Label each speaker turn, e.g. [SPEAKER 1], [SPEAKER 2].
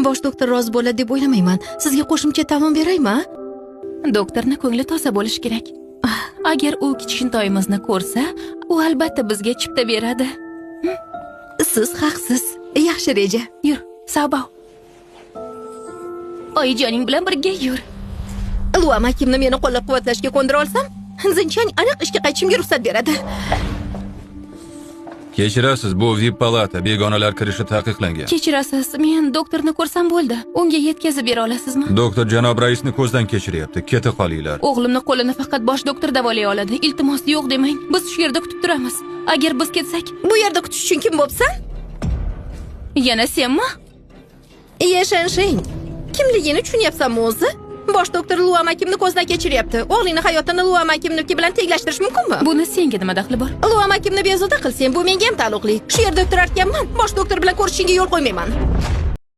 [SPEAKER 1] Bosh doktor rozi bo'ladi deb o'ylamayman. Sizga qo'shimcha taom beraymi? A?
[SPEAKER 2] Doktorni ko'ngli toza bo'lishi kerak. Agar u kichkintoyimizni ko'rsa, u albatta bizga chipta beradi.
[SPEAKER 1] Siz haqsiz. Yaxshi reja.
[SPEAKER 2] Yur, Sabao. Oyijoning bilan birga yur.
[SPEAKER 1] Luam akimni meni qo'llab-quvvatlashga ko'ndira olsam, Zinchan aniq ishga qaytishimga ruxsat beradi.
[SPEAKER 3] Kechirasiz, bu VIP palata, begonalar kirishi taqiqlangan.
[SPEAKER 2] Kechirasiz, men doktorni ko'rsam bo'ldi. Unga yetkazib bera olasizmi?
[SPEAKER 3] Doktor janob raisni ko'zdan kechiryapti. Keta qolinglar.
[SPEAKER 2] O'g'limni qo'lini faqat bosh doktor davolay oladi. Iltimos, yo'q demang. Biz shu yerda kutib turamiz. Agar biz ketsak,
[SPEAKER 1] Bu yerda kutish uchun kim bo'psan?
[SPEAKER 2] Yana senmi?
[SPEAKER 1] Ye Shensheng. Kimligini tushunyapsanmi o'zi? Bosh doktor Luam akimni ko'zdan kechiryapti. O'g'lingni hayotini Luam akimniki bilan tenglashtirish mumkinmi?
[SPEAKER 2] Buni senga nima daxli bor?
[SPEAKER 1] Luam akimni bezovta qilsang, bu menga ham taalluqli. Shu yerda o'tirar ekanman, bosh doktor bilan ko'rishishingga yo'l qo'ymayman.